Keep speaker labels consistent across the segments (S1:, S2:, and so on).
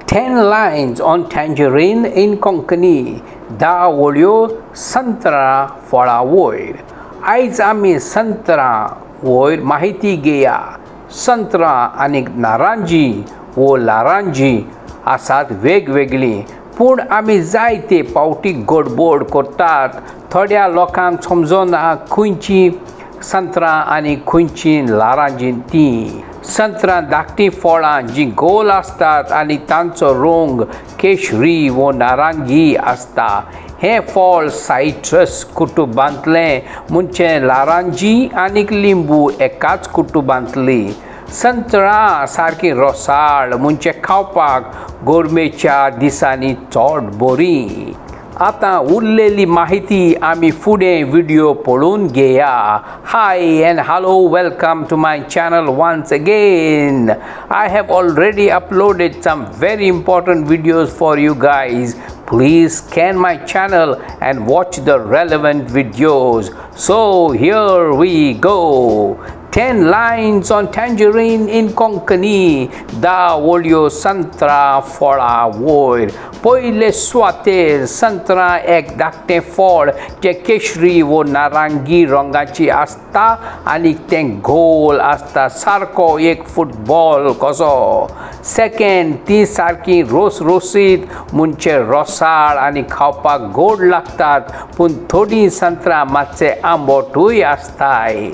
S1: 10 lines on tangerine in Konkani. धा वळयो संत्रां फळां वयर. आयज आमी संत्रां वयर माहिती घेया. संत्रां आनी नारांजी वो लारांजी आसात वेगवेगळीं, पूण आमी जायते फावटी गडबड करतात. थोड्या लोकांक समजना खंयचीं संत्रां आनी खंयचीं लारांजी तीं. संत्रां धाकटीं फळां जीं गोल आसतात आनी तांचो रंग केशरी वो नारंगी आसता. हें फळ सायट्रस कुटुंबांतलें, म्हणजे लारांजी आनी लिंबू एकाच कुटुंबांतलीं. संत्रां सारकीं रोसाळ, म्हणजे खावपाक गरमेच्या दिसांनी चड बरीं. आतां उरलेली माहिती आमी फुडें व्हिडियो पळोवन घेया. Hi and hello, welcome to my channel once again. I have already uploaded some very important videos for you guys. Please scan my channel and watch the relevant videos. So here we go. 10 lines on tangerine in Konkani. धा वळयो संत्रां फळां वयर. पयले सुवातेर, संत्रां एक धाकटें फळ जें केशरी वो नारंगी रंगाची आसता आनी तें गोल आसता, सारको एक फुटबॉल कसो. सेकंड, ती सारकी रोसरोसीत, म्हणजे रोसाळ आनी खावपाक गोड लागतात, पूण थोडीं संत्रां मातशें आंबटूय आसताय.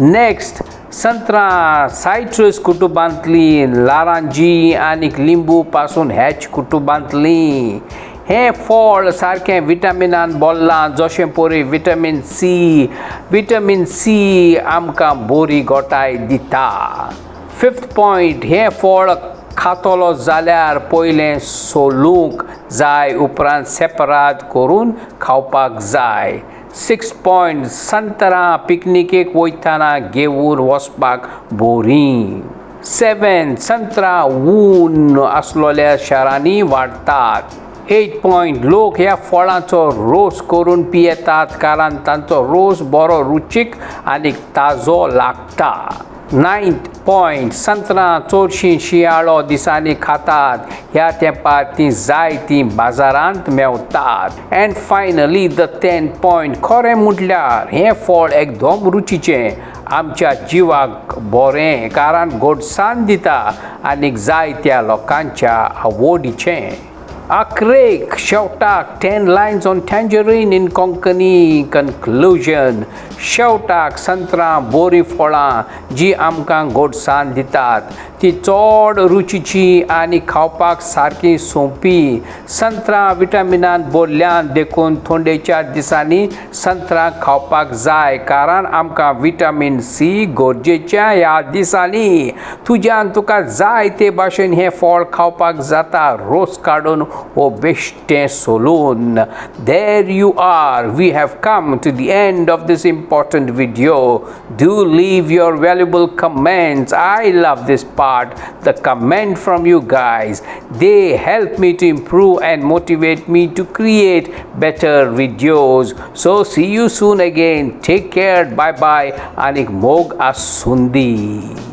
S1: नेक्स्ट, संत्रां सायट्रस कुटुंबांतलीं, लारांजी आनी लिंबू पासून ह्याच कुटुंबांतलीं. हें फळ सारकें विटामिनान भरलां, जशें परी विटामीन सी. विटामीन सी आमकां बरी घटाय दिता. फिफ्थ पॉयंट, हें फळ खातलो जाल्यार पयलें सोलूंक जाय, उपरांत सेपराद करून खावपाक जाय. सिक्स पॉयंट, संत्रां पिकनिकेक वयतना घेवन वचपाक बरीं. सेवन, संत्रां ऊन आसलेल्या शारांनी वाडटात. एट पॉयंट, लोक ह्या फळांचो रोस करून पियेतात, कारण तांचो रोस बरो रुचीक आनी ताजो लागता. नायन्थ पॉयंट, संत्रां चडशीं शिंयाळो दिसांनी खातात. ह्या तेंपार ती जाय ती बाजारांत मेवतात. And finally, the 10th point, खरें म्हटल्यार हें फळ एकदम रुचीचें, आमच्या जिवाक बरें, कारण गोडसाण दिता आनी जायत्या लोकांच्या आवडीचें. अकरेक, शेवटाक, 10 lines on tangerine in Konkani conclusion. शेवटाक, संत्रां बरीं फळां जी आमकां गोडसाण दितात. ती चड रुचीची आनी खावपाक सारकी सोंपी. संत्रां विटामिनान भरल्यान, देखून थंडेच्या दिसांनी संत्रां खावपाक जाय, कारण आमकां विटामीन सी गरजेचें ह्या दिसांनी. तुज्यान तुका जाय ते भाशेन हें फळ खावपाक जाता, रोस काडून वो बेश्टें सोलून. There you are, we have come to the end of this important video. Do leave your valuable comments. I love this part, the comment from you guys. They help me to improve and motivate me to create better videos. So see you soon again. Take care. Bye bye. आनीक मोग आसुंदी.